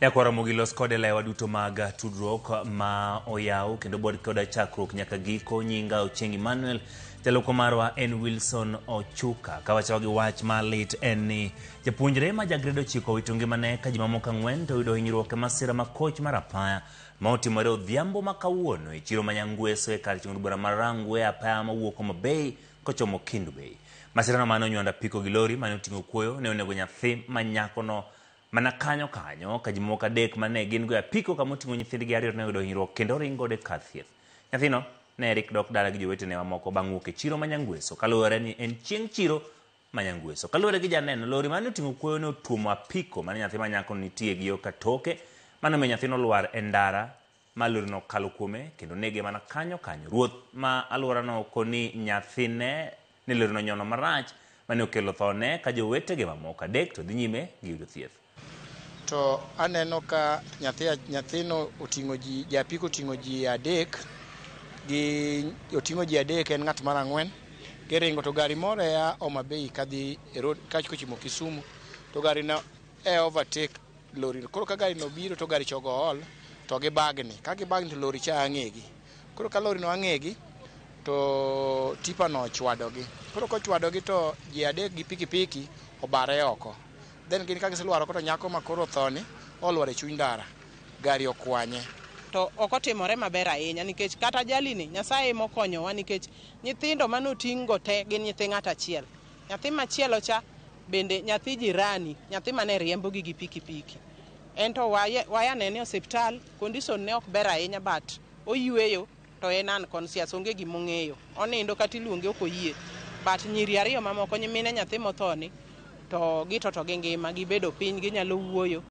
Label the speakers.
Speaker 1: Nyakwar Ramogi los kode lewa duto mag tudruok ma oyaw kendo bod koda chakruok nyaka giko. Nyinga Ochieng Emmanuel, jaloko marwa en Wilson Ochuka. Kawachawa gi wach malit en ni japuonjre ma ja grade 9 owito ngimane ka ji mamoko 4 to oyudo hinyruok e masira ma koch mar apaya ma otimore odhiambo ma kawuono e chiro ma Nyangweso e kar chung' bura mar Rangwe apaya mawuok Homa Bay kochomo Kendu Bay. Masirano mane onywando apiko gi lori mane oting'o kuoyo ne onego nyathi ma nyakono mana kanyo kanyo ka ji mamoko 3 mane gin go e apiko kama oting'o nyithindgi 2 ne oyudo hinyruok kendo oring godo e kar thieth. Nyathino ne rik dok dala gi jowetene mamoko bang' wuok e chiro ma Nyangweso kaluwore ni en chieng' chiro ma Nyangweso. Kaluwore gi janeno, lori mane oting'o kuoyo ne otuomo apiko mane nyathi ma nyako nitie gi yo katoke mane omiyo nyathino olwar e ndara ma lorino okalo kuome kendo nege mana kanyo kanyo. Ruoth ma alworano koni nyathine ni lorino nyono marach mane okelo thone ka jowetege mamoko 3 to dhi nyime gi yudo thieth.
Speaker 2: To aneno ka nyathino oting'o ji, japiko oting'o ji 3, gi oting'o ji 3 en ng'at mar 4. Giringo to gari moro ya Homa Bay kadhi e road kochimo Kisumu to gari no e overtake lori. Koro ka gari no biro to gari chogo ol to gibagni. Ka gibagni to lori cha ang'egi. Koro ka lori no ang'egi to tipa no ochwadogi. Koro kochwadogi to ji 3 gi pikipiki obare oko. Then gin ka giselwar oko to nyako ma koro othoni olwar e chuny ndara. Gari okwanye.
Speaker 3: To ok otimore maber ahinya nikech kata ajali ni Nyasaye mokonyowa nikech nyithindo manoting' go te gin nyithi ng'ato achiel. Nyathi machielo cha bende nyathi jirani, nyathi mane riembo gi pikipiki. En to waya nene e osiptal, condition ne ok ber ahinya but oyueyo to en unconscious, onge gima ong'eyo. Onindo kata iluonge ok oyie. But nyiri 2 mamoko nyimine nyathi mothoni to gito to gingima, gibedo piny, ginyalo wuoyo.